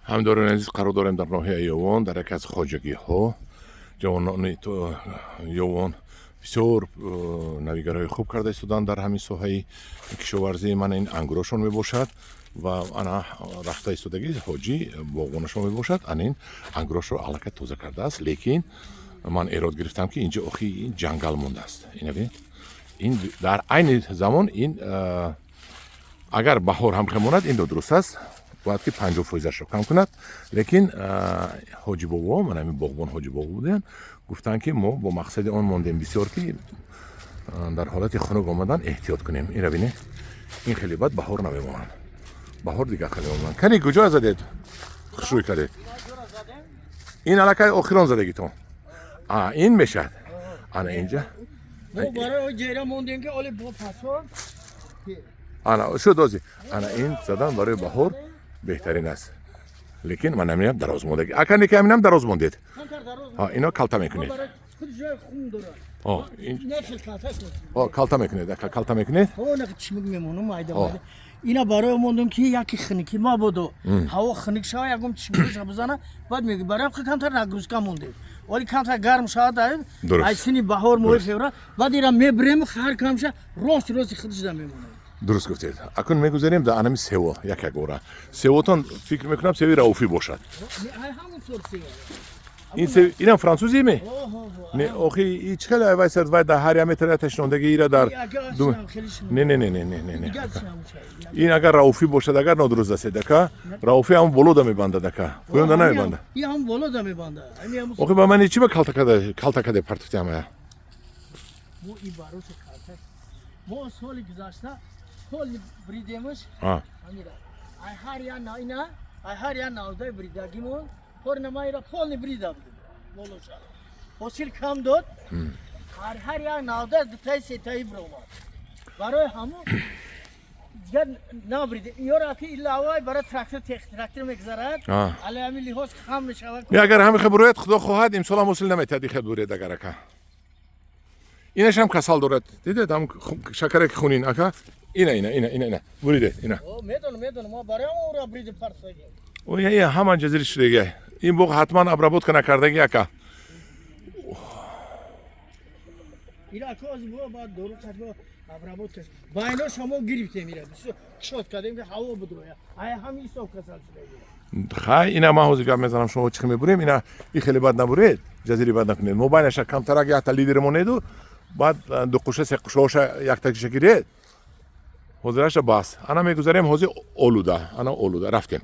Ҳамдорони азиз, қарор дорем дар ноҳияи Ёвон, дар яке аз хоҷагиҳо. Ҷавонони Ёвон бисёр навигарҳои хуб карда истоданд дар ҳамин соҳаи кишоварзӣ. Мана ин ангурошон мебошад ва ана рафта истодагӣ ҳоҷӣ боғбонашон мебошад. Ана ин ангурошро аллакай тоза кардааст, лекин ман эрод гирифтам, ки инҷо охи ин ҷангал мондааст. Ина бинед, ин дар айни замон ин агар баҳор ҳам монад, ин дуруст аст, бояд ки 50 фоизашро кам кунад. Лекин ҳоҷи бобо, ман ҳамин боғбон ҳоҷи бобо буданд, гуфтанд, ки мо бо мақсади он мондем бисёр, ки дар ҳолати хунук омадан эҳтиёт кунем. Ира бинед, ин хеле бад баҳор намемонанд, баҳор дигар хеле мемонанд. Кани, куҷо задед, хушрӯй кардед? Ин аллакай охирон задагитон, ин мешавад ана инҷа. Барои ҷера мондем, ки оли бо пасор. Ана шуд ози. Ана ин задан барои баҳор беҳтарин аст, лекин ман наминам дароз мондагӣ, ака, неки ҳаминам дароз мондед. Ино калта мекунед? Калта мекунед, ака, калта мекунед. Ина барои мондем, ки яки хунукӣ мабодо, ҳаво хунук шава, ягон чишмаша бизана, баъд меги барои камтар нагрузка мондем. Оли камтар гарм шавад, ай сини баҳор, моҳи феврал, баъд ира мебирем, ҳар камша рост рости худшда мемонем. Дуруст гуфтед. Акун мегузарем дар анами сево. Як як бора севотон, фикр мекунам, севи Рауфӣ бошад. Ин инам франсузӣ ме? Не, охи и чӣ хеле вай сар вай дар ҳар як метр ташнондагӣ ира дар. Не, не, не, не, не, не, не, ин агар Рауфӣ бошад, агар нодуруст астед, ака. Рауфӣ ҳам болода мебандад, ака, поёнда намебандад. Охи ба ман чӣ ба калта када, калта каде партуфти ҳамая? Мо соли гузашта пол бридемш. Ай ҳар я ина, ай ҳар я навдаи бридагимон пор намайра полный брида будем, болоша ҳосил кам дод. Ҳар як навда дутаи сетаи биромад. Барои ҳамун дигар набриде. Ёра ки илавай барои трактор, трактор мегзарад, али ҳамин лиҳоз хам мешавад. Не, агар ҳамин хел бурояд, худо хоҳад, имсол ҳам ҳосил наметиҳад. Ин хел буред агар, ака, инашам касал дорад, дидед, ҳам шакаре ки хунин, ака. Ина, ина, ина, ина, ина буридед, ина. Медонам, медонам, мо барои ҳамон бриди партоги. Ой, ҳама ҷазири шудега. Ин боғ ҳатман обработка накардаги, ака. Ира, ака, ози бо баъд дору қат обработка байно шамо гирифтем, ира бисёр кушод кардем, ки ҳаво будроя, ай ҳами ҳисоб касал шудаги. Хай, ина ман ҳозир гап мезанам, шумо чӣ мебурем. Ина и хеле бад набуред, ҷазири бад накунед. Мо байнаша камтарак якта лидер монеду, баъд ду қуша, се қушаоша яктакиша гиред. Ҳозираша бас. Ана мегузарем ҳозир олуда, ана олуда рафтем.